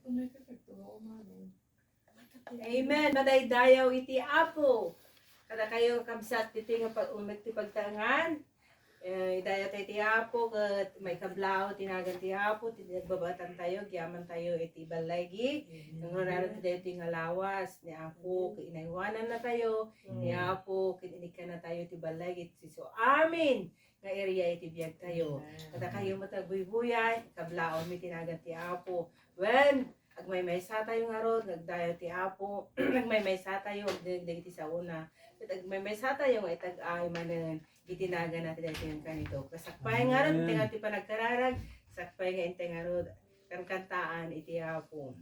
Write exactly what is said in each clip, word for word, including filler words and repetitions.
Amen. Madaydayaw iti Apo. Kadakayo, kabsat, ditoy nga pag-, umeg ti pagtaengan. Eh, idayawtayo ti Apo, ket maikablaw ti nagan ti Apo, ti nagbabaetantayo, agyamantayo iti balligi. Amen. Nangrunaro ti daytoy nga lawas ni Apo, ket inaywanannatayo ni Apo, ket inikkannatayo ti balligi. Iti so amin nga area iti biagtayo. Amen. Kadakayo met agbuybuya, ikablaawmi ti nagan ti Apo. Wen, agmaymaysatayo ngarud nga agdayaw ti Apo. Agmaymaysatayo agdengdeng iti saona. Ket agmaymaysatayo nga itag-ay manen iti naganna ti daytoy nga kanito. Kasakbay ngarud, Amen. Intay ngarud ti panagkararag, sakbay nga intay ngarud kankantaan iti Apo.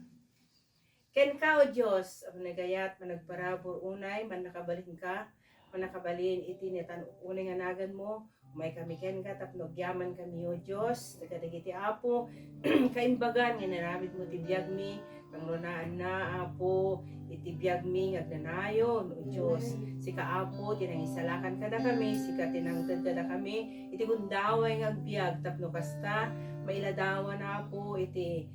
Kenka, O Dios, a managayat, managparabur, unay, mannakabalinka, mannakabalin iti natan-, unay nga naganmo, umaykami kenka tapno agyamankami, O Dios, kadagiti Apo, kaimbagan nga inaramidmo ti biagmi, pangrunaanna, Apo, iti biagmi nga agnanayon, O Dios. Sika, Apo, ti nangisalakan kadakami, sika ti nangted kadakami, iti gundaway nga agbiag, tapno kasta, mailadawan, Apo, iti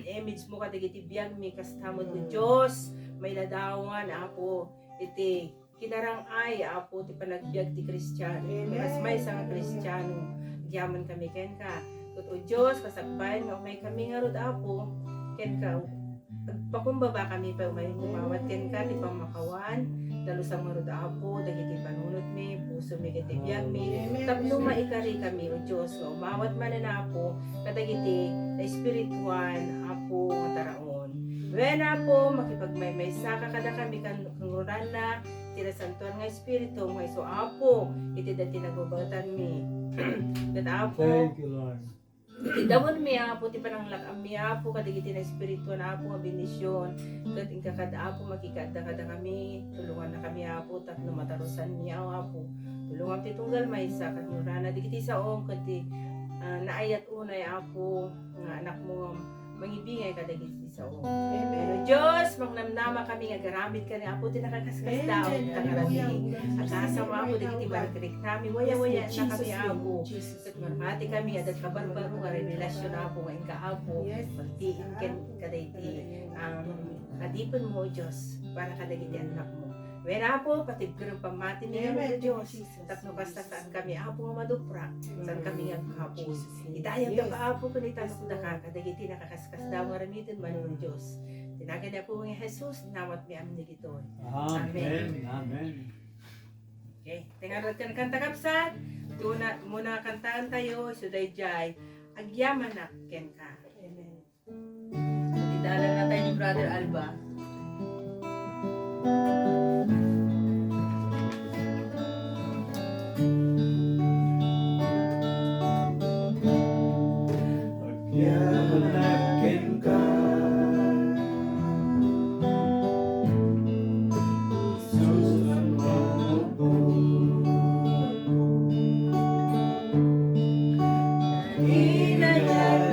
image mo kadagiti biagmi, kasta met, O Dios, mailadawan, Apo, iti kinarang-ay, Apo, ti panagbiag ti Kristiano. Amen. Kas maysa nga Kristiano, agyamankami kenka. Ket, O Dios, kasakbayan nga umaykami ngarud, Apo, kenka, agpakumbabakami pay umay umawat kenka ti pammakawan. Dalusam ngarud, Apo, dagiti panunotmi, pusomi, ket ti biagmi, Amen. Tapno maikarikami, O Dios, nga umawat manen, Apo, kadagiti naespirituan, Apo, nga taraon. Wen, Apo, makipagmaymaysaka kadakami kan-, kangrunanna, ti Nasantoan nga Espiritu, nga isu, Apo, iti daytoy nagbabaetanmi. Ket, Apo, Thank you, Lord. Iti dawonmi, Apo, ti pananglak-ammi, Apo, kadagiti naespirituan, Apo, nga bendision. Ket inka kad, Apo, makikaadda kadakami, tulongannakami, Apo, tapno matarusanmi, Apo. Tulongam ti tunggal maysa, ket ngarana dagiti saom, ket ti, ah, naayat unay, Apo, nga anakmo, mangibingay kadagiti sao. Amen. Pero Dios, mangnamnama kami nga agaramid kami, Apo, ti nakakaskasdaaw, Amen. Hallelujah. Agasam, Apo, dagiti marikriknami, wayawayaan na kami, Apo. Ket mamati kami, adda kabarbaro nga revelasyon, Apo, nga inka, Apo, magdiin ken kadagiti, um, adipenmo, Dios, para kadagiti annakmo. Wen, Apo, patibkerem pammati ni Amen, Dios. Jesus. Tapno kasta, saan kami, Apo, nga maduprak. Saan kami nga agkapos. Idayawka, Apo, ken italokdaka kadagiti nakakaskasdaaw nga aramiden, Manong Dios. Ti nagan ni Apo nga Jesus, inawatmi amin dagitoy. Amen. Amen. Amen. Okay. Tengarod kan kanta, kabsat. Iti una, muna kantaantayo, isu daydiay, Agyamanak Kenka. Amen. Iti dalan na tayo ni Brother Alba. Agyamanak kenka, Jesus, ammo. Inayat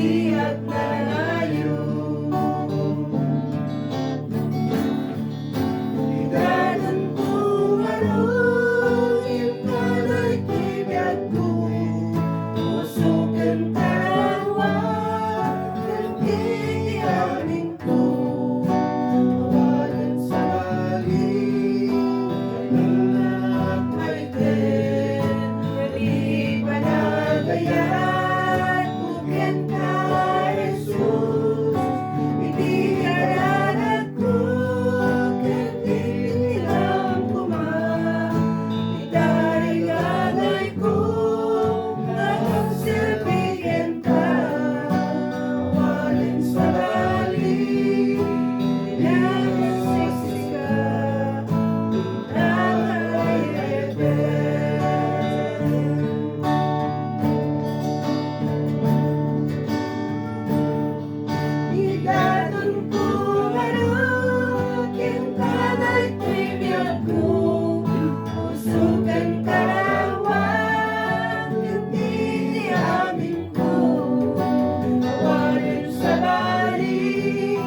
Ti agnanayo. Idaton ko ngarud, inka daytoy biagko. Puso ken katawan, ken ti amin ko. Awanen sabali, innak maiter, ti panagayat, Kenka, Jesus, iti kararadakko, ket iti koma, ita rigagayko, nga agserbi kenka, awanen sabali, inaksik sika. Awanen sabali,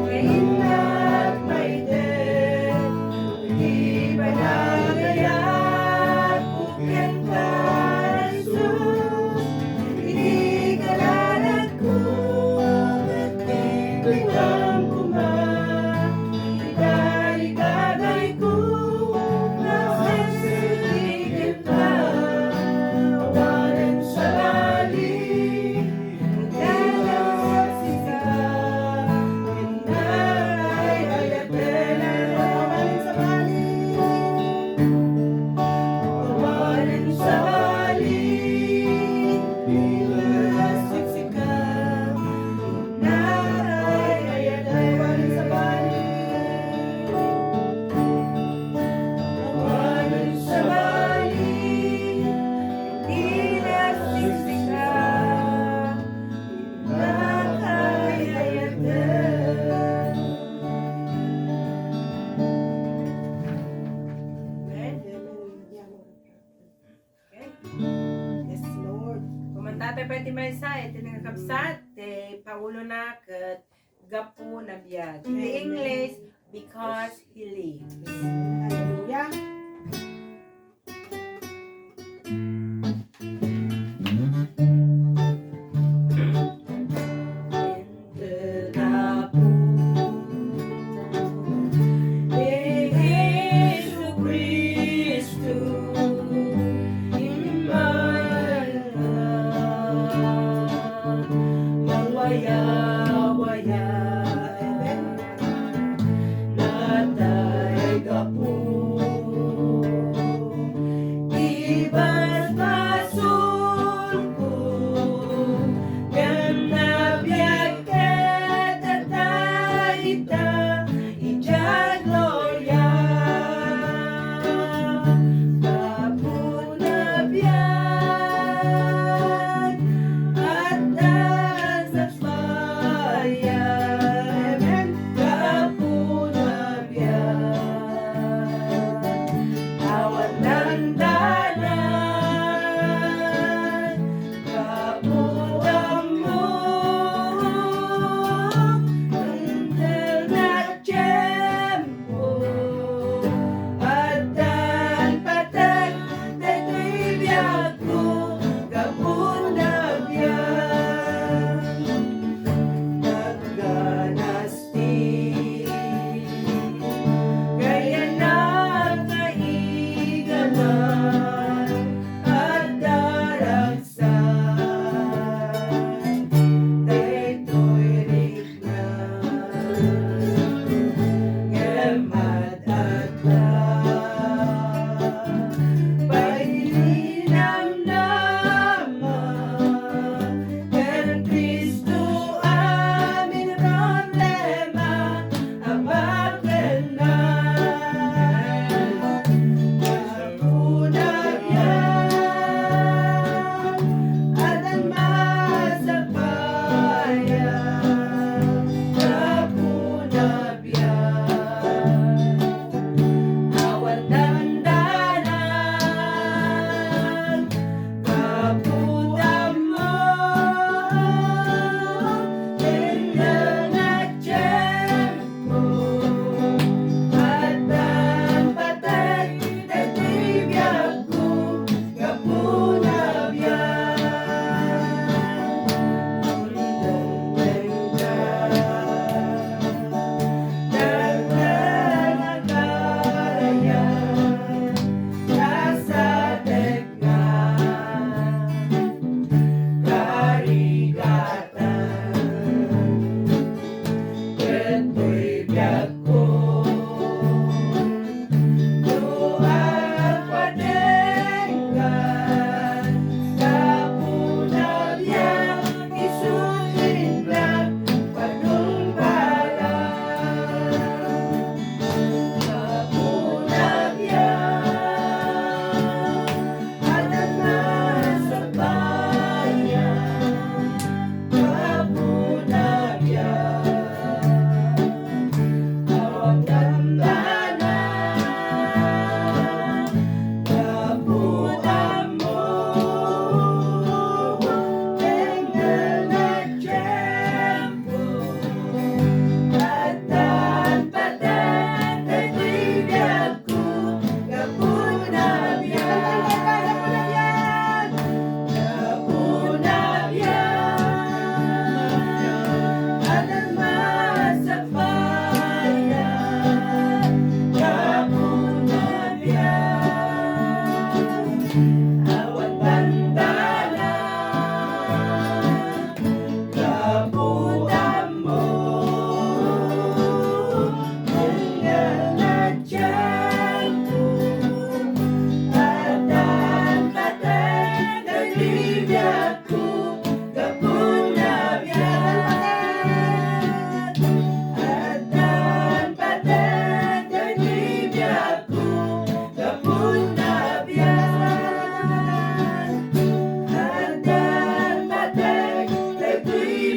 nga innak maiter, iti panagayat, kenka, Jesus, iti kararadakko, ket iti koma, ita rigagayko, nga agserbi kenka, awanen sabali, Nakayayat. Amen. Okay. Yes, Lord. Kumanta tayo pay ti maysa, iti nga kabsat, ti Paulona ket Gapu na Biag. Iti English, Because He Lives. Hallelujah. Mangwayawaya. Natay gapu ti basbasolko, ngem nabiag ket adda ita idiay gloria. Gapu na biag, adda sa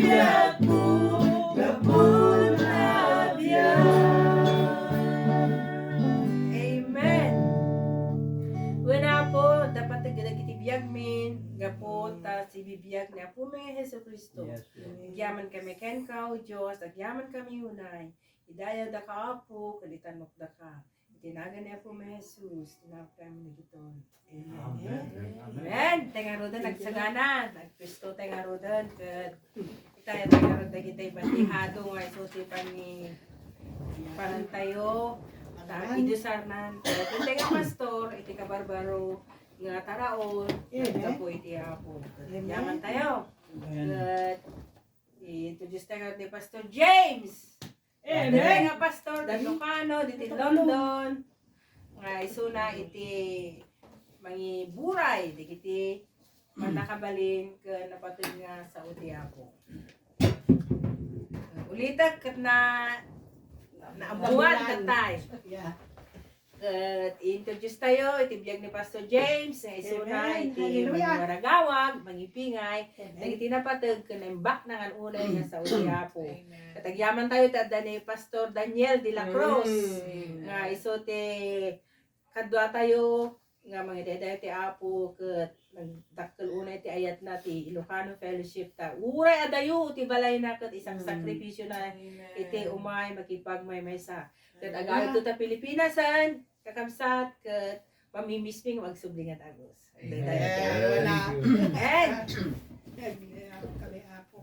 Amen. Wen, Apo, dapat dagiti biagmin, gapu ta sibibiag ni Apomi Jesu-Cristo. Yes, Lord. Agyaman kami kenka, O Dios, agyaman kami unay. Idayawdaka, Apo, ket itannokdaka. Iti nagan ni Apomi Jesus, tinapay mo na giton. Amen. Amen. Amen. Tay ngaruden, agsagana. Nagpuesto tay ngaruden, ket itayo tay ngarud dagiti batihado nga isu ti pangi-, panantayo. Ta, idusarnan. Ket tay nga pastor, iti kabarbaro nga taraon, Amen. Gapu iti Apo. Amen. Yaman tayo. Amen. Ket i-introduce tayo ni Pastor James. Amen. Dagiti nga pastor, ti Ilocano, diti London, nga isuna iti mangiburay, dagiti mannakabalin, ken napateg nga sao ti Apo. Ulitek ket na, naammuan, naammuan. Tattay. Yeah. Ket i-introduce tayo iti biag ni Pastor James, nga isuna Amen. Iti Hallelujah. Mangiwaragawag, mangibingay, Amen. Dagiti napateg ken naimbag nga unay nga sao ti Apo. Amen. Ket agyaman tayo ti adda ni Pastor Daniel de la Cruz, Mm. Nga isu ti kadua tayo nga mangidaydayaw ti Apo ket nagdakkel unay ti ayatna ti Ilocano Fellowship ta uray adayo ti balayna ket isaksakripisio na Amen. Iti umay makipagmaymaysa. Ket Hallelujah. Agawidto ta Pilipinasen, kakabsat, ket mamimisming nga agsubli nga dagus. Amen. Daytoy ti Apo.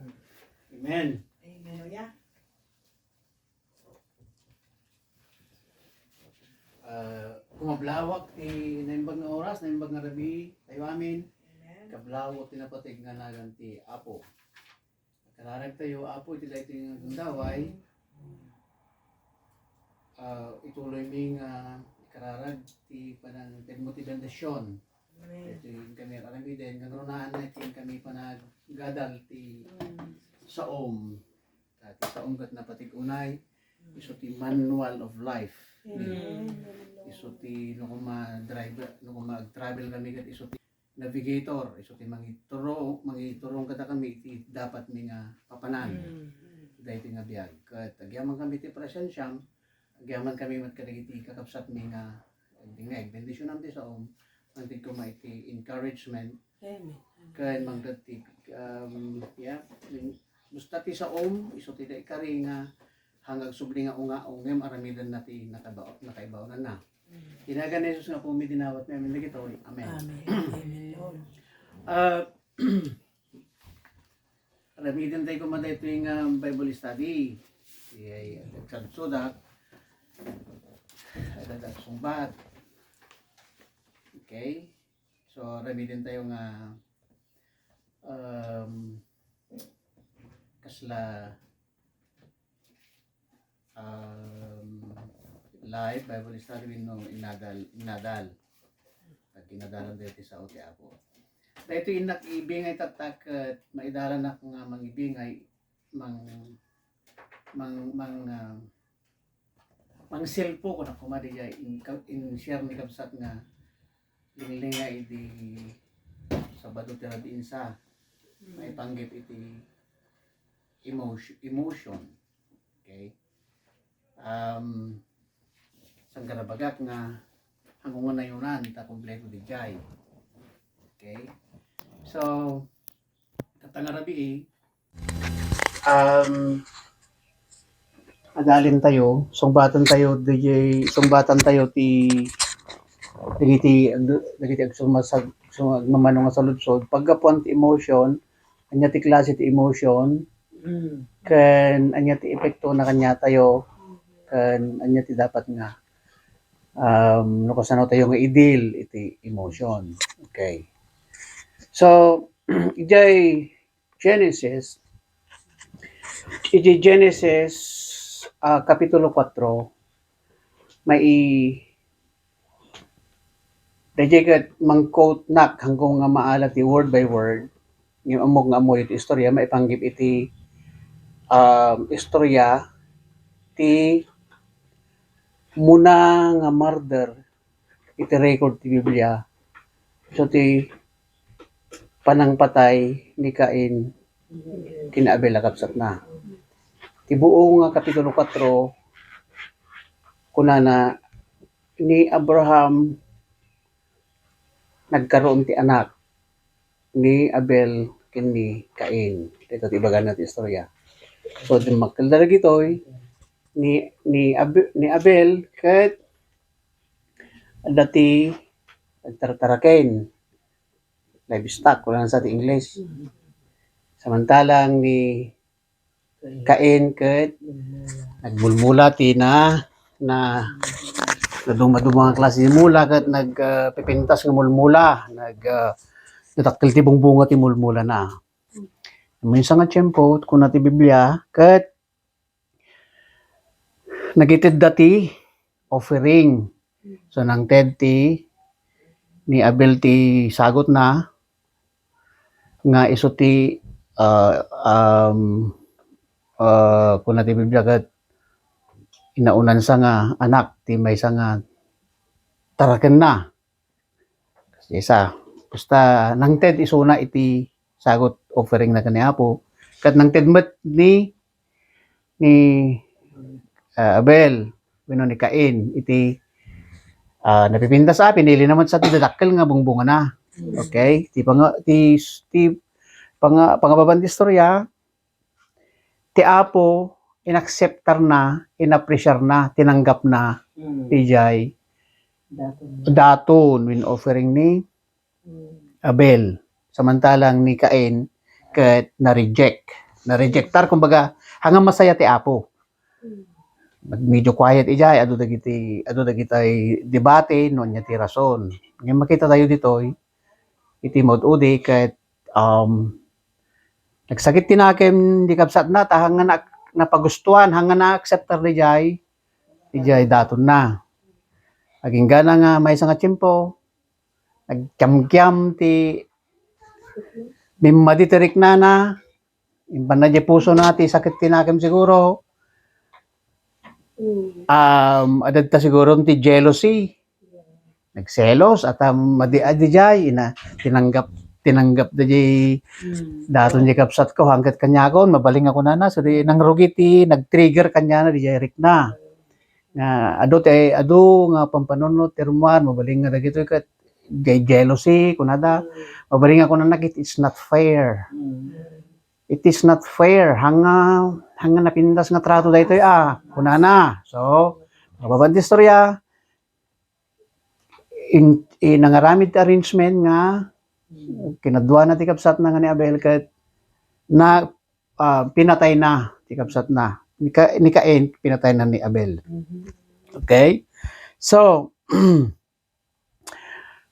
Amen. Amen. Amen. Amen. Hallelujah. Ah, kumablawak ti naimbag nga oras, naimbag nga rabii, tayo amin. Amen. Kablawak ti napateg nga nagan ti Apo. Kararag tayo, Apo, iti daytoy nga gundaway. Ah, ituloy mi nga ikararag ti panang-, ti bendision. Amen. Iti kami aramiden, nga ngrunaan na iti kami panagadal ti Mm. saom. Ta ti saom ket napateg unay, Mm. isu ti manual of life. Amen. Isu ti no koma driver, no koma ag-travel kami ket isu ti navigator, isu ti mangituro-, mangiturong kadakami iti dapat mi nga papanan. Mm. Daytoy nga biag. Ket agyaman kami ti presensiam, agyaman kami met kadagiti kakabsat mi nga, nga agbendisionam ti saom, mangted koma iti encouragement, Amen. Ken mangted ti, um, yeah, basta ti saom, isu ti daikari nga hangag subli nga ungaw, ngem aramidenna ti nakaba-, nakaibaonanna. Mm. Iti nagan ni Jesus nga Apomi dinawatmi amin dagitoy. Amen. Amen. Amen, Lord. Ah, aramiden tayo koma daytoy nga Bible study. Iyay, agsaludsodak. Adda sungbat. Okay. So, aramiden tayo nga, um, kasla, um, live Bible study wenno inadal, inadal. Pag inadalan tayo ti sao ti Apo. Daytoy innak ibingay tatta ket maidalanak nga mangibingay, mang-, mang-, mang-, ah, mangselpo, kunak koma, diay in-, in-share ni kabsat nga linglinga idi Sabado ti rabiin sa Mm. maipanggep iti emotion, emotion. Okay? Um, saan ka nabagak nga hangungan na yunan ta kompleto diay. Okay? So, tatta nga rabii, Um, adalin tayo, sungbatan tayo, diay, sungbatan tayo ti, dagiti, dagiti agsumasag-, sum-, agmamano nga saludsod. Paggapuan ti emotion, ania ti klase ti emotion, Mm. ken ania ti epektona kaniatayo, ken ania ti dapat nga, um, no kasano tayo nga i-deal iti emotion. Okay. So, idiay Genesis, iti Genesis, ah, Kapitulo kuatro, mai-, daydiay ket mang-quote-nak, haanko nga maala ti word by word, ngem ammok nga ammoyo ti istorya, maipanggep iti, ah, istorya ti umuna nga murder iti record ti Biblia. So, ti panangpatay ni Cain ken ni Abel a kabsatna. Ti buo nga Kapitulo kuatro, kunana, ni Abraham nagkaroon ti anak, ni Abel ken ni Cain. Ito ti ibagana ti istorya. So, dimmakkel dagitoy, ni, ni Abe-, ni Abel ket adda ti nagtartaraken, livestock, kunana sa ti English. Samantalang ni Cain ket nagmulmula ti na, na, naduma-duma nga klase ti mula ket nag, ah, pipintas nga mulmula, nag, ah, nadakkel ti bungbunga ti mulmulana. Maysa nga tiempo, kuna ti Biblia, ket nagitedda ti offering. So, nangted ti ni Abel ti sagutna nga isu ti, ah, um, ah, kuna ti Biblia ket inaunansa nga anak ti maysa nga tarakenna. Isa, basta nangted isuna iti sagut offeringna ken ni Apo, ket nangted met ni, ni, ah, Abel wenno ni Cain iti, ah, napipintas a, pinilina met sa ti dadakkel nga bungbungana. Okay? Ti panga-, ti, ti panga-, pangababan ti istorya, ti Apo, inakseptarna, inapresiarna, tinanggapna, Mm. ijay Daton. daton wenno offering ni Mm. Abel. Samantalang ni Cain, ket na-reject. Na-rejectar, kumbaga, hanga masaya ti Apo. Mm. Nag-, medyo quiet ijay, adu dagiti, adu dagitay debate, no ania ti rason. Ngem makita tayo ditoy, iti maud-udi, ket, um, nagsakit ti nakem di kabsatna, ta hanga na-, napagustuan, hanga na-acceptar dijay, dijay datonna. Aginggana nga maysa nga tiempo, nagkiamkiam ti mimmadi ti riknana, impanna di pusona ti sakit ti nakem siguro. Mm. Um, adda siguro ti jealousy. Nagselos, at, um, madi-, adi jay, ina, tinanggap, tinanggap da jay Mm. daton jay kabsat ko, hangket kaniakon, mabalin nga kunana, so di nangrugi ti nag-trigger kaniana, di jay rikna. Nga, adu ti, adu nga pampanunot, ti rummuar, mabalin nga dagitoy ket, jay jealousy, kunada, Mm. mabalin nga kunana, it is not fair. Mm. It is not fair. Hanga, hanga napintas nga trato daytoy, ah, kunana. So, mababan ti istorya, in, in, nangaramid ti arrangement nga kinaduana ti kabsatna nga ni Abel ket na, ah, pinatayna ti kabsatna. Ni Ca-, ni Cain, pinatayna ni Abel. Mhm. Okay? So,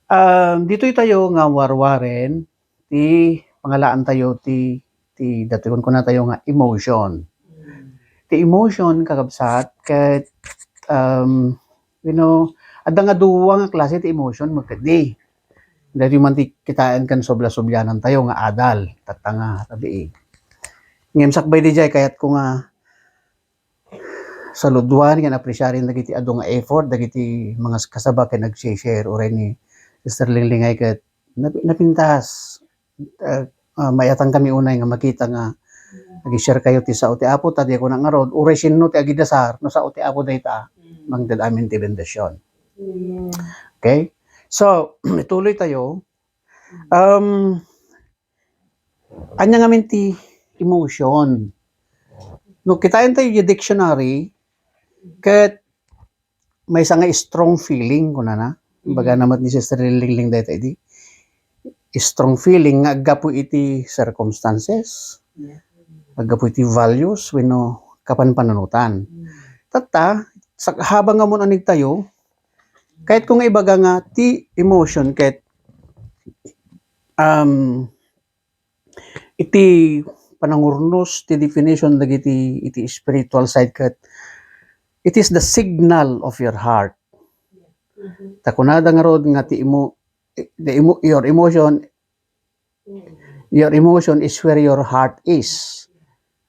um, ditoy tayo nga warwaren ti pangalaan tayo ti, ti datoy kunkuna tayo nga emotion. Mm. Ti emotion, kakabsat, ket, um, you know, adda nga dua nga klase ti emotion, magkadi. Daytoy man ti kitaen ken sobla-soblianan tayo nga adal, tatta nga tabii. Ngem sakbay dijay, kayatko nga saludoan ken apresiaren dagiti adu nga effort dagiti mga kasaba ken nagse-share uray ni Sister Linglingay ket napi-, napintas. Ah, ah, mayatangkami unay nga makita nga nag-share kayo ti sao ti Apo, ta diak ngarud uray sinno ti agidasar no sao ti Apo dayta, mangted amin ti bendision. Amen. Okay? So, ituloy tayo. Um, anya ngamin ti emotion? No, kitaen tayo yung dictionary, ket maysa nga strong feeling, kunana. Baga naman ni Sister Linglingling dayta idi. Strong feeling nga aggapu iti circumstances, Yeah. aggapu iti values, wenno kapanpanunotan. Mm. Tatta, sa habang nga mun-anig tayo, kahit kung ibaga nga ti emotion, kahit, um, iti panangurnos ti definition dagiti iti spiritual side ket, it is the signal of your heart. Mhm. Ta kunada ngarud nga ti emo-, the emo-, your emotion, Mm. your emotion is where your heart is.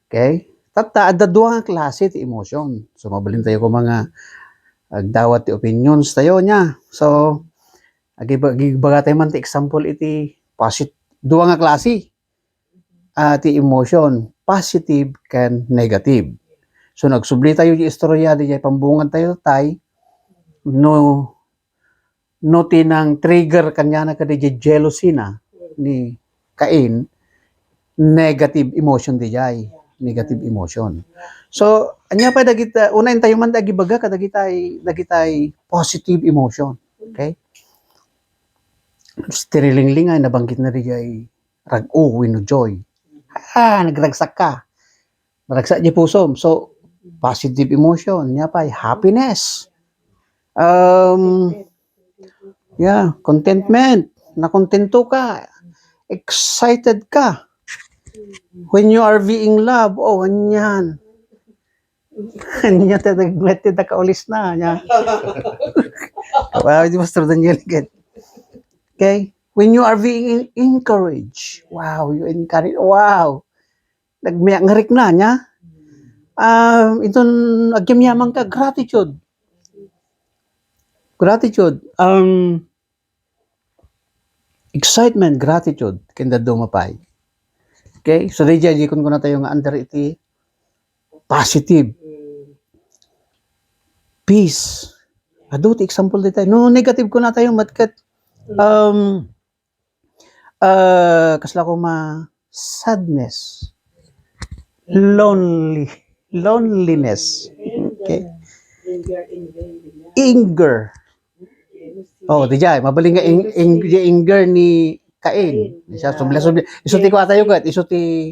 Okay? Tatta, adda dua nga klase ti emotion. So, mabalin tayo kung mga agdawat ti opinions tayo niya. So, agiba-, agibaga tayo man ti example iti posit-, dua nga klase. ah, ti emotion, positive ken negative. So, nagsubli tayo di istorya, di jay pambungad tayo, tay, no, no ti nang trigger kaniana kadi jay jealousy na ni Cain, negative emotion di jay, negative emotion. So, anya pa dagita, unayen tayo man agibaga kadagitay, dagitay positive emotion. Okay? Ti rilingling ay nabanggit na di jay rag-o wenno joy. Ah, nagragsak ka. Naragsak di pusom. So, positive emotion. Nya pay, happiness. Um, yeah, contentment. Nakontento ka. Excited ka. When you are being loved, oh, anyan. Anyan, ta nagmati ta kaulis na, nya. Wow, di Pastor Daniel, good. Okay? When you are being encouraged, wow, you encourage, wow. Nagmiyak nga rikna, nya. Um, iton agyamyaman ka, gratitude. Gratitude. Um, excitement, gratitude, ken dadduma pay. Okay? So, di jay, di kun kuna tayo nga under iti positive. Peace. Adu ti example di tayo. No, negative kuna tayo, matkat, um, uh, kasla ko ma, sadness. Lonely. Loneliness. Okay? Anger. Oh, di jay, mabalin nga ing-, ing-, di anger ni Cain. Siya, subla-subla. Isu ti kua tayo, kat? Isu ti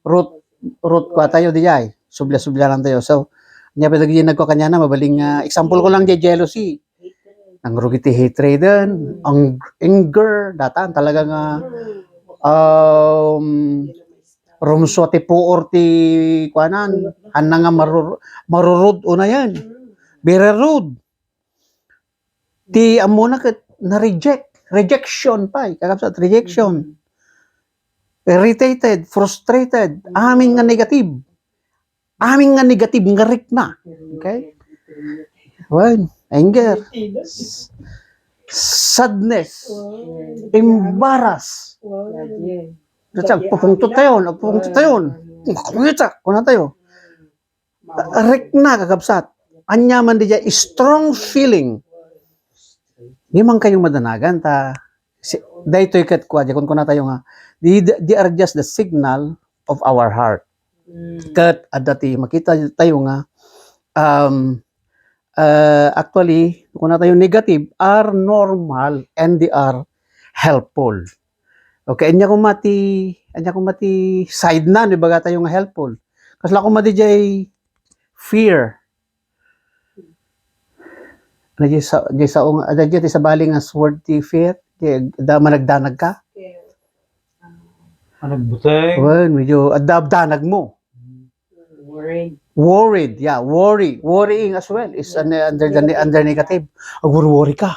root, root kua tayo, di jay. Subla-subla lang tayo. So, nya pa dagiti nagkua kaniana, mabalin nga, example ko lang, di jealousy. Nangrugi ti hatreden, ang anger, datan talaga nga, um, rumsua ti puor ti kuanan, hanna nga marur-, marurud unayen. Very rude. Ti ammona ket na-reject, rejection pay, kakabsat, rejection. Irritated, frustrated, amin nga negative. Amin nga negative nga rikna. Okay? Well, anger. Sadness. Embarrass. Kasi agpupungtot tayo, agpupungtot tayo. Makakita, kuna tayo. Rikna, kakabsat. Anya man di jay strong feeling. Di man kayo madanagan, ta, si, daytoy ket kua, di kun kuna tayo nga, di, di are just the signal of our heart. Ket adda ti makita tayo nga, um, uh, actually, kuna tayo negative are normal and they are helpful. Okay, anya koma ti, anya koma ti side na, di baga tayo nga helpful. Kasla koma di jay fear. Ano jay sa, jay sa, ano jay ti sabali nga word ti fear? Jay, da, managdanag ka? Fear. Managbuteng. Well, medyo adda danag mo. Worried. Worried, yeah, worry. Worrying as well is an, under the, under negative. Agworworry ka.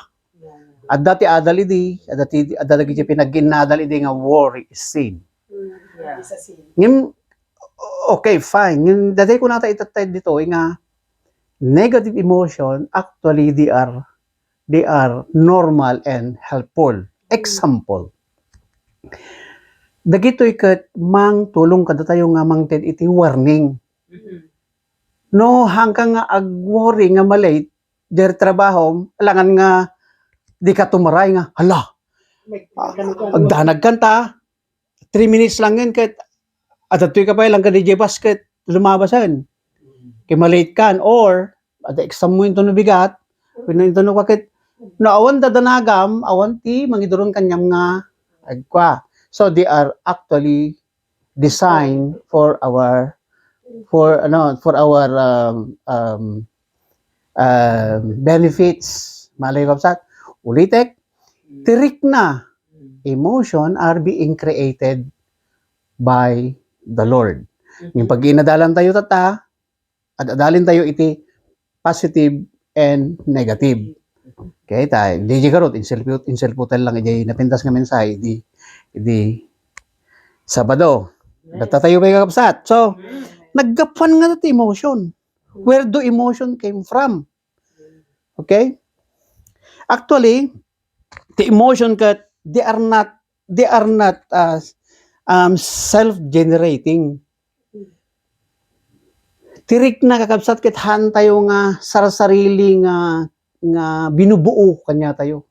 Adda ti adal idi, adda ti, adda dagiti pinagginnadal idi nga worry is sin. Ngem, okay, fine. Ngem, daday kunata itattay ditoy nga negative emotion, actually, they are, they are normal and helpful. Example, dagitoy ket mangtulong kadatayo nga mangted iti warning. No, hangka nga ag-worry nga ma-late, diay trabahom, alangan nga di ka tumaray nga, "Hala, agdanag kan ta, three minutes lang yun, ket adtoy ka pay lang ka diay basket, lumabasan." Ket ma-late kan, or, adda exam mo into no bigat, wenno into no, ket, no, awan dadanagam, awan ti mangiduron kaniam nga agkua. So, they are actually design for our, for, ano, for our, um, um, um, benefits. Malay ko, kabsat, ulitek, ti rikna, emotion are being created by the Lord. Yung pag-inadalan tayo, tata, ad-adalin tayo iti positive and negative. Okay, ta, di, di garot, inselput, inselputan lang, ijay napintas nga mensahe, di, di Sabado. Data tayo may kakabsat. So, naggapuan nga ti emotion. Where do emotion came from? Okay? Actually, the emotion kat, they are not, they are not, uh, um, self-generating. Ti rikna, kakabsat, ket haan tayo nga sarsarili nga, nga binubuo kaniatayo.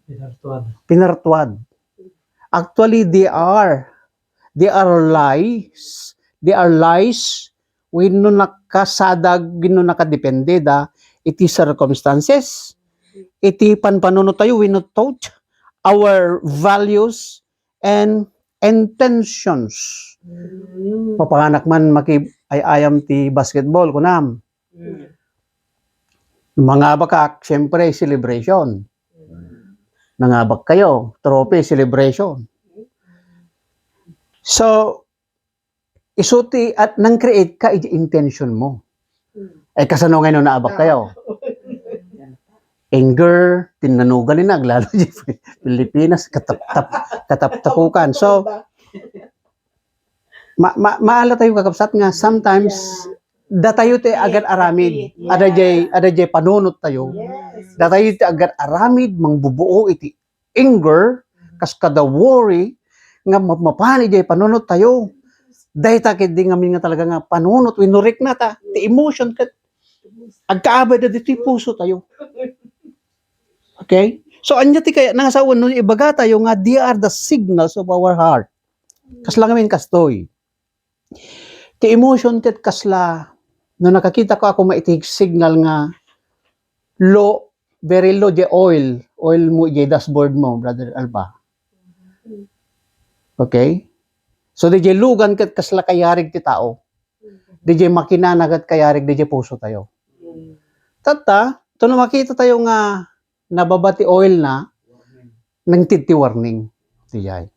Pinartuad. Pinartuad. Actually, they are, they are lies. They are lies. Wenno nakasadag, wenno nakadepende da iti circumstances, iti panpanunot tayo, wenno thought, our values, and intentions. Mm. Mapanganak man maki-, ay-ayam ti basketball, kunam. Mm. Mangabakak, siyempre, celebration. Mm. Nangabak kayo, trophy, celebration. So, isu ti, at nang-create ka iti intention mo. Mm. Ay, kasano nga no naabak kayo? Anger, tinnanugan ni naglalo di Pilipinas, kataptap, kataptakukan. So, ma-, ma-, maala tayo, kakabsat, nga sometimes, datayo ti agar-aramid, adda jay, adda jay panunot tayo. Yes. Datayo ti agar-aramid, mangbubuo iti anger, kas kada worry, nga mapmapan idiay panunot tayo. Dayta ket di ngamin nga talaga nga panunot, wenno rikna ta, ti emotion ket agkaabay da ditoy puso tayo. Okay? So, anya ti kaya, nangasawan, no, ibaga tayo nga, they are the signals of our heart. Kasla ngamin kastoy. Ti emotion ket kasla, no nakakita ko ako maiti signal nga low, very low di oil, oil mo, di dashboard mo, Brother Alba. Okay? So, di logan ket kasla kayarig ti tao. Di makinana ket kayarig di puso tayo. Tatta, to no makita tayo nga nababa ti oil na, nangted ti warning. Di jay.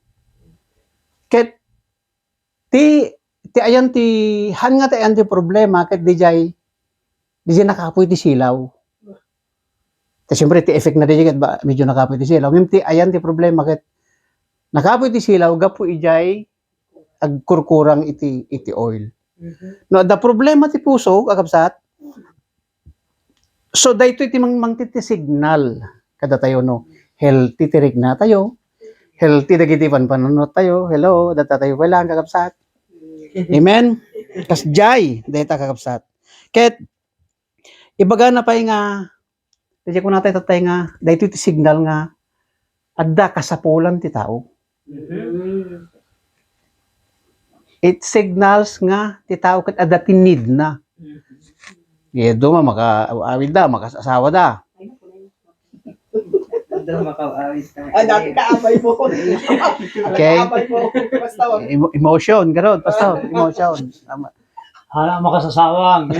Ket, ti, ti ayan ti, han nga ti ayan ti problema, ket di jay, di jay nakapoy ti silaw. Ta siyempre, ti effect na di jay, ket ba, medyo nakapoy ti silaw. Ngem ti ayan ti problema, ket nakapoy ti silaw, gapu ijay, agkurkurang iti, iti oil. Mhm. No, adda problema ti puso, kakabsat. So, daytoy ti mang-, mangted ti signal kadatayo, no? Healthy ti rikna tayo. Healthy dagiti panpanunot tayo. Hello, datayo pay lang, kakabsat. Amen? Kasjay, dayta, kakabsat. Ket, ibagana pay nga, di kunatayo tattay nga, daytoy ti signal nga, adda kasapulan ti tao. Mhm. It signals nga ti tao ket adda ti need na. Mhm. Ket duma makaawid da, makasawa da. Adda makaawid ka. Ay, dati kaabay mo. Okay? Kaabay mo. Basta wag. Emo-, emotion, garod, basta, emotion. Tama. Hala, makasasawang.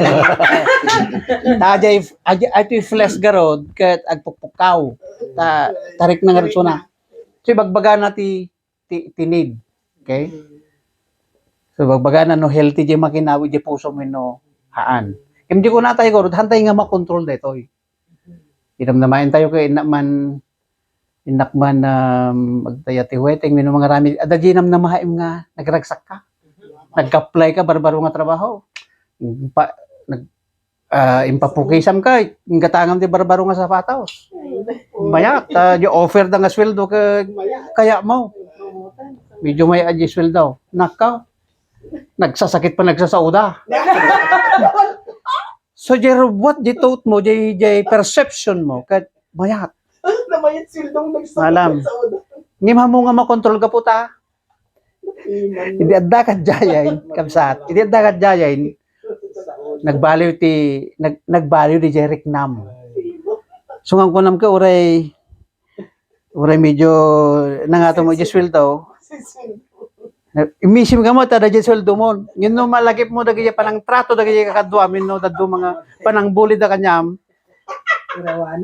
Ta, ajay, ajay, ajay flesh garod, ket agpukpukaw. Ta, tarik na nga rin suna. So, ibagbaga na ti, ti, ti need. Okay? So, ibagbaga na no healthy di makinawi di puso mo no haan. Kem di ko natay garod, hantay nga makontrol daytoy. Inamnamaen tayo ket innak man, innak man, um, agtaya ti weteng, wenno mangaramid, adda di namnamaem nga nagragsak ka. Nag-apply ka, barbaro nga trabaho. Pa-, nag-, ah, impapukisam ka, inggatangam ti barbaro nga sapatos. Mayat, ah, di offer da nga sweldo ka, kaya mo. Medyo may-at di sweldo. Naka, nagsasakit pa, nagsasauda. So, jay rubuat, jay thought mo, jay, jay perception mo, ket mayat. Namayat sildong nagsasaud. Malam. Ngem, ammom nga makontrol gapu ta. Idi adda kadjayen, kabsat. Idi adda kadjayen, nagbaliw ti, nag-, nagbaliw di jay riknam. Sungan ko nam ka, uray, uray medyo nangato mo di sweldo. Imisim ka mo, ta da di sweldo mo. Ngem no malagip mo dagiti panangtrato dagiti kakaduam, wenno dadduma nga panangbuli da kaniam. Urawan.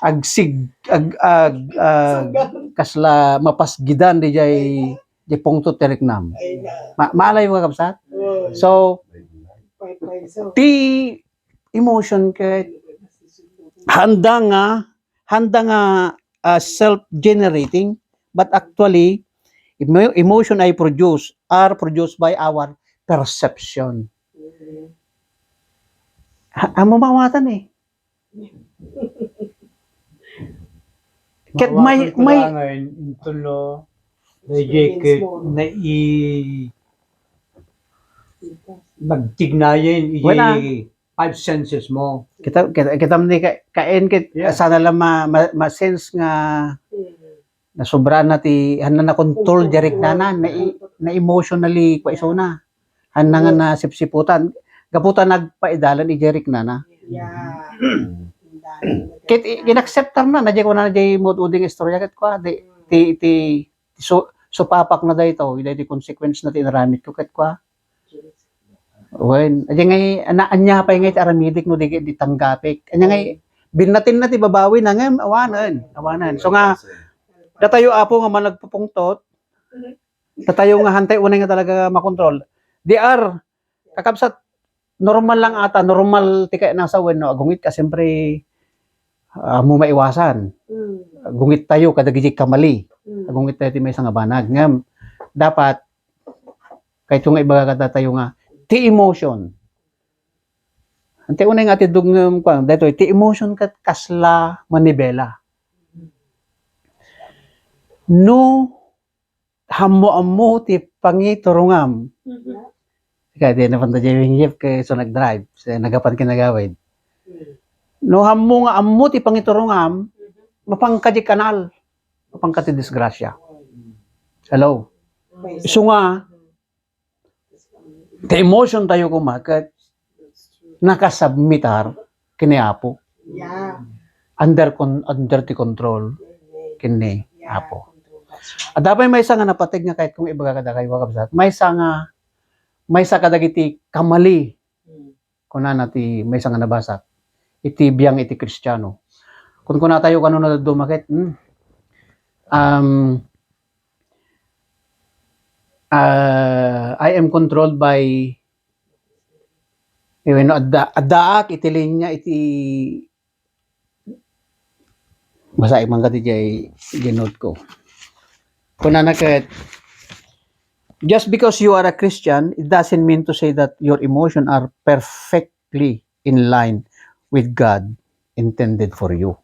Agsig-, ag-, ag-, ag-, kasla mapasgidan di jay, di pungtot ti riknam. Ay, na. Ma-, maalay mo, kabsat? Oo. So, Pay-, pay-, so. Ti emotion ket handa nga, handa nga, ah, self-generating, but actually, emo-, emotion I produce, are produced by our perception. Mm. Ha, amo mawatan eh. Ket may, may, ngayon, inton no, Experience mo. Nai-, nagtignayen, Wala. Ijay five senses mo. Kita, kita, kita ni ka, kaen kit, Yeah. Sana lang ma, ma, ma-sense nga Mm. nasobraan na ti, han na nakontrol, Control. Direk na na, na, na emotionally, kwa isuna. Han na nga Yeah. nasipsiputan. Gapu ta nagpaidalan, ijay riknana. Yeah. Ket i-, inakseptar na, na jay kuna na jay mood-uding istorya ket kwa, di, ti, ti, so, supapak na dayto, daytoy consequence na ti inaramid ko ket kwa. Wen, anya ngay, ana, anya pay ngay ti aramidek no di, di tanggapek. Anya ngay, binnatin na ti babawi na ngem, awanen, awanen. So nga, datayo, Apo, nga managpupungtot, datayo nga hantay unay nga talaga makontrol. Di ar, kakabsat, normal lang ata, normal ti kayat na sa wenno, agungit ka, siyempre, ah, mo maiwasan. Mm. Agungit tayo, kadagiti kamali. Mm. Agungit tayo ti maysa nga banag. Ngem, dapat, kayto nga ibaga kadatayo nga, ti emotion. Ante unay nga ti dugngem, kwan, daytoy, ti emotion ket kasla manibela. No, hammo-ammo ti pangiturongam. Mhm. Kaya di na panta Jay Wing Jeff kay so nag-drive, sa nagapan kinagawid. Mm. No, hammo nga ammo ti pangiturongam, Mhm. mapanka di kanal, mapanka ti disgrasya. Hello? Praise Isu nga, Mhm. ti emotion tayo kuma, ket nakasubmitar ken ni Apo. Yeah. Under con-, under ti control Amen. Ken ni Yeah, Apo. Control. That's right. Adda pay maysa nga napateg nga kayat kong ibaga kadakayo, kakabsat. Maysa nga, maysa kadagiti kamali. Hmm. Kunana ti maysa nga nabasa. Iti biang iti Kristiano. Kun kunatayo kano na dadduma ket, hmm, um, uh, I am controlled by, eh, wenno, adda, addaak iti linya iti, basaek man kadi jay ginod ko. Kunana ket, just because you are a Christian, it doesn't mean to say that your emotion are perfectly in line with God intended for you.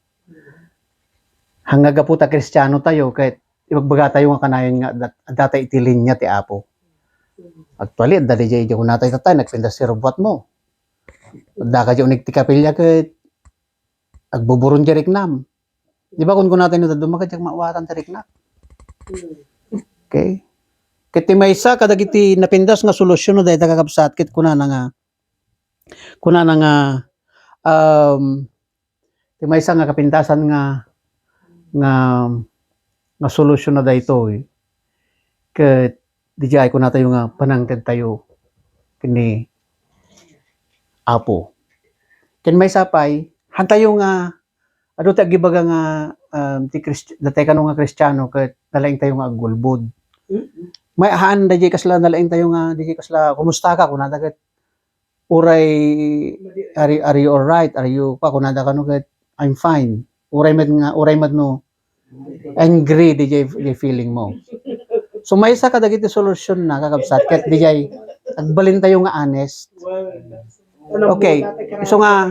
Hangga gapu ta Kristiano tayo, ket ibagbaga tayo nga kanayon nga dat-, data iti linya ti Apo. Actually, adda di jay, di kunatay tatay, nagpintas ti rubuat mo. Adda ka di unig ti kapilya, ket agbuburon di riknam. Di ba, kun kunatay no dadduma, ket diak maawatan ti riknak. Hmm. Okay? Ket ti maysa kadagiti napintas nga solusyon no dayta kakabsat, ket kunana nga, kunana nga, um, ti maysa nga kapintasan nga, nga, nga solusyon na daytoy. Ket diay kunatayo nga panangted tayo ken ni Apo. Ken maysa pay, hantayo nga, adu ti agibaga nga, um, ti Christ-, datay kano nga Kristiano ket nalaing tayo nga agulbod. Mm-mm. May haan dayjay kasla nalaing tayo nga, dayjay kasla, "Kumusta ka?" kunada ket, "Uray, are, are you all right? Are you," pa, kunada kano ket, "I'm fine." Uray met nga, uray met no, angry di jay, di feeling mo. So, maysa kadagiti solusyon na, kakabsat, ket di jay, agbalin tayo nga honest. Okay, isu nga,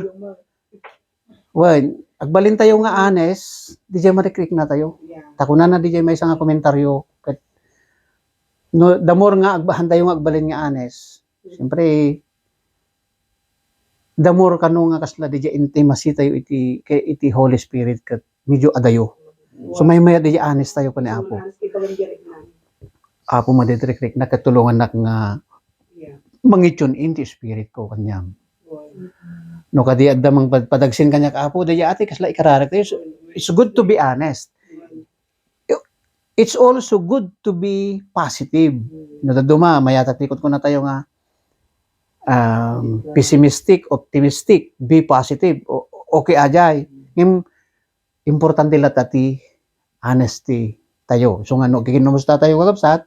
well, agbalin tayo nga honest, di jay marikrikna tayo. Ta kunana di jay maysa nga komentaryo, ket no, the more nga agbahan tayo nga agbalin nga honest, siyempre, the more kano nga kasla di jay intimacy tayo iti, ke-, iti Holy Spirit ket medyo adayo. So, maymayat di jay honest tayo ken ni Apo. Apo, madidrikriknak ket tulongannak nga mangi-tune in ti spirit ko kaniam. No kadi adda mangpad-, padagsen kaniak, Apo, dayjay ati kasla ikararag tayo. It's, it's good to be honest. It's also good to be positive. No dadduma, mayatak ti kunkunatayo nga, um, pessimistic, optimistic, be positive. O-, okay, ajay. Ngem, importante latta ti honesty tayo. So nga, no, kikinumusta tayo, kakabsat,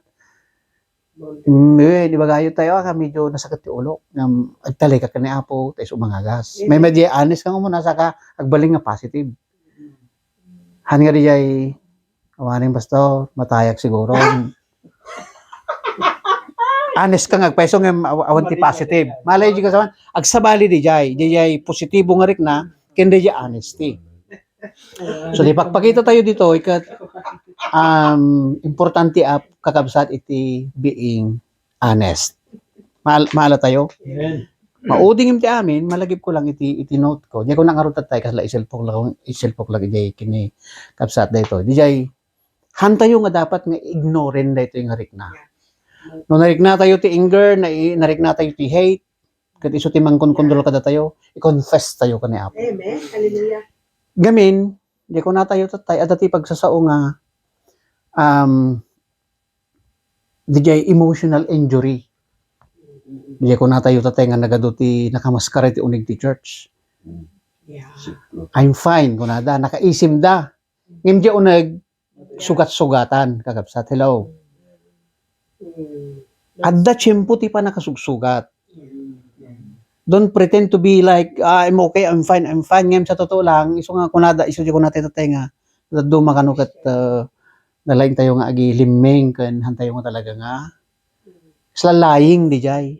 mm, eh, di ba gayo tayo, ah, medyo nasakit ti ulo. Ngem, agtalek ka ken ni Apo, tayo sumangagas. May medyo honest kang umuna, saka agbalin nga positive. Han nga di jay, awanen, Pastor, matayak siguro. Honest ka nga agpayso nga aw-, awan ti positive. Malay di ka saman, agsabali di jay, di jay positibo nga rikna, ken di jay honesty. So, di pagpakita tayo dito, ikat, um, importante a kakabsat iti being honest. Maal-, maala tayo? Amen. Mauding ti amin, malagip ko lang iti, iti note ko. Diay ko nangarot tayo, kasla iselpok lang, iselpok lang iti kini kabsat daytoy. Diay, hantayo nga dapat nga ignoren daytoy nga rikna. No narikna tayo ti anger, na, narikna tayo ti hate, ket isu ti mangkonkontrol kadatayo, i-confess tayo ken ni Apo. Amen. Hallelujah. Gamin, diay ko natayo tatay, adda ti pagsasao nga, um, diay emotional injury. Diay ko natayo tatay nga nagadu ti nakamaskara ti unig ti church. Yeah. "I'm fine," kunada, nakaisim da. Ngem diay uneg, sugat-sugatan, kakabsat. Hello. Mm. Adda tiempo ti pannakasugsugat. Mm. Don't pretend to be like, "Ah, I'm okay, I'm fine, I'm fine." Ngem sa totoo lang, isu nga kunada, isu ti kunada ti tatay nga, dadduma kano ket, uh, nalaing tayo nga agilimming ken hantayo nga talaga nga, kasla lying diay.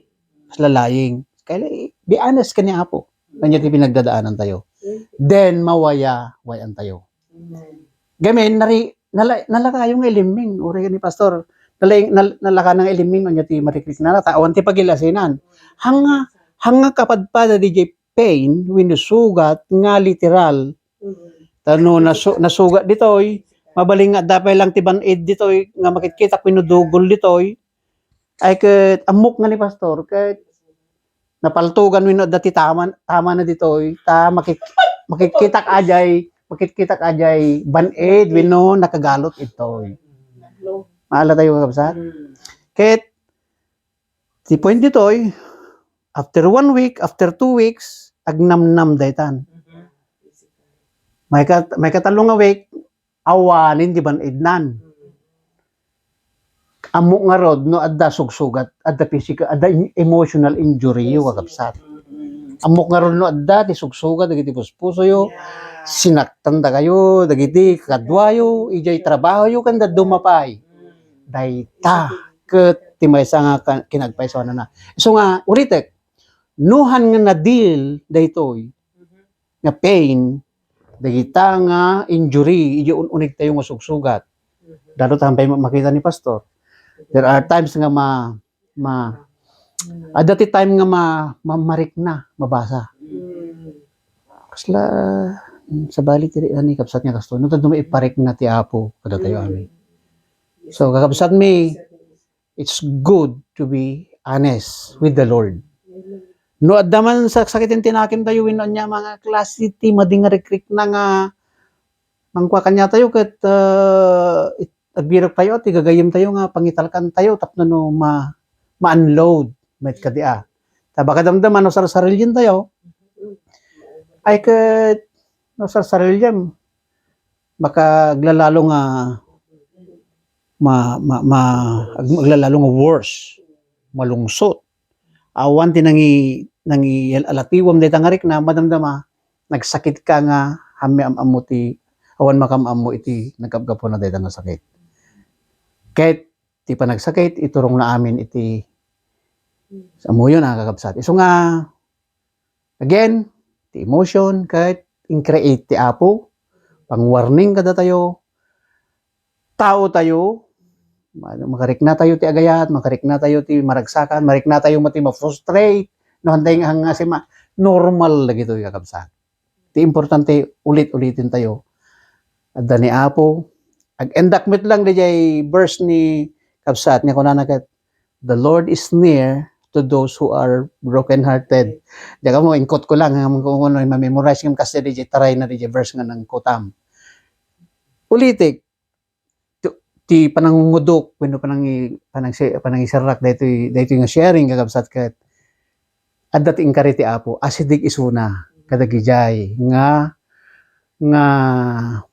Kasla lying. Kaya, be honest ken ni Apo. Ania ti pinagdadaanan tayo. Then, mawaya-wayan tayo. Amen. Gamin, nari-, nala-, nalakayo nga ilimming, uray ni Pastor. Nala-, nal-, nalakana nga ilimming, ania ti marikriknana, ta awan ti pagilasinan. Hanga, hanga kapadpada diay pain, wenno sugat, nga literal. Mm. Ta no nasu-, nasugat ditoy, mabalin nga adda pay lang ti band-aid ditoy, nga makitkitak wenno dugol ditoy. Ay, ket ammok nga ni Pastor, ket napaltogan wenno adda ti tama, tama na ditoy, ta makik-, makikkitak ajay, makikkitak ajay band-aid wenno nakagalot itoy. Maala tayo, kakabsat? Mm. Ket, ti point ditoy, after one week, after two weeks, agnamnam daytan. Mhm. May kat-, may katalo nga week, awanen ti band-aidnan. Ammok ngarud no adda sugsugat, adda physical, adda in-, emotional injury, kakabsat. Ammok ngarud no adda ti sugsugat dagiti puspusoyo, sinaktan da kayo, dagiti kaduayo, ijay trabahoyo, ken dadduma pay. Dayta, ket ti maysa nga ka-, kinagpaysuanana. Isu nga, ulitek, no han nga na-deal daytoy, nga pain, dagita nga injury, idiay un-unig tayo nga sugsugat. Daro tayo pay ma-, makita ni Pastor. There are times nga ma-, ma-, adda ti time nga ma-, ma-, marikna, mabasa. Kasla, mm, sabali ti rikna ni kabsat nga kastoy. No, tadno maiparikna ti Apo, kada tayo amin. So, kakabsat mi, it's good to be honest with the Lord. No adda man sa-, sakit ti nakemtayo, wenno ania nga klase ti madi nga rikrikna nga mangkua kaniatayo ket, ah, it-, agbiroktayo ti gagayyemtayo nga pangitalkantayo tapno no ma-, ma-unload met kadi a. Ta baka damdama no sarsarilientayo, ay ket no sarsariliem, baka aglalalo nga ma-, ma-, ma-, ag-, aglalalo nga worse, malungsot. Awan ti nangi-, nangial-alatiwam dayta nga rikna, madamdama, nagsakit ka nga, hammi am-ammo ti, awan makam-ammo iti nagkapgapuna dayta nga sakit. Ket ti panagsakit, iturongna amin iti, sa muyon, a, kakabsat. Isu nga, again, ti emotion, ket in-create ti Apo, pang-warning kadatayo, tao tayo, ma-, makarikna tayo ti agayat, makarikna tayo ti maragsakan, marikna tayo met ti ma-frustrate, no, hantay nga, nga sima-, normal dagitoy, kakabsat. Ti importante, ulit-ulitin tayo. Adda ni Apo, ag-endak met lang diay verse ni kabsat, nga kunana ket, "The Lord is near to those who are brokenhearted." Diak ammo, ingkot ko lang, nga kung ano, ma-memorize ngem kas diay taray na diay verse nga nangkutam. Ulitek, ti, ti panangungudok, wenno panangi-, panangsi-, panangiserrak daytoy, daytoy nga sharing, kakabsat, ket adda ti inkari ti Apo, asideg isuna kadagidiay nga, nga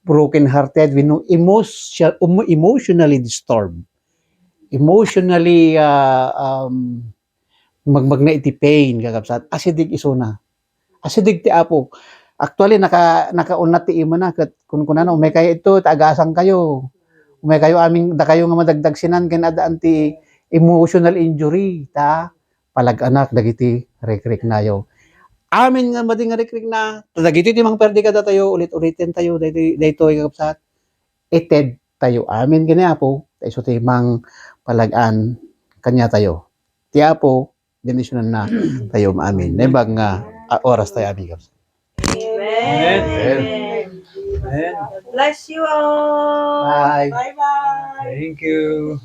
broken hearted, wenno emotion-, emo-, emotionally disturbed. Emotionally, ah, um, magmagna iti pain, kakabsat, asideg isuna. Asideg ti Apo. Actually, naka-, nakaunat ti imana ket kunkunana, "Umay kayo ito, ta agasang kayo. Umay kayo amin, dakayo nga madagdagsinan ken addaan ti emotional injury, ta palag-anak dagiti rikriknayo." Amin nga madi nga rikrikna, ta dagitoy ti mangperdi kadatayo, ulit-uliten tayo, daytoy, daytoy, kakabsat, ited tayo amin ken ni Apo, ta isu ti mangpalag-an kaniatayo. Ti Apo, bendisyonanna tayo amin. Naimbag nga, ah, oras tayo, amigos. Amen. Amen. Amen. God bless you all. Bye. Bye-bye. Thank you.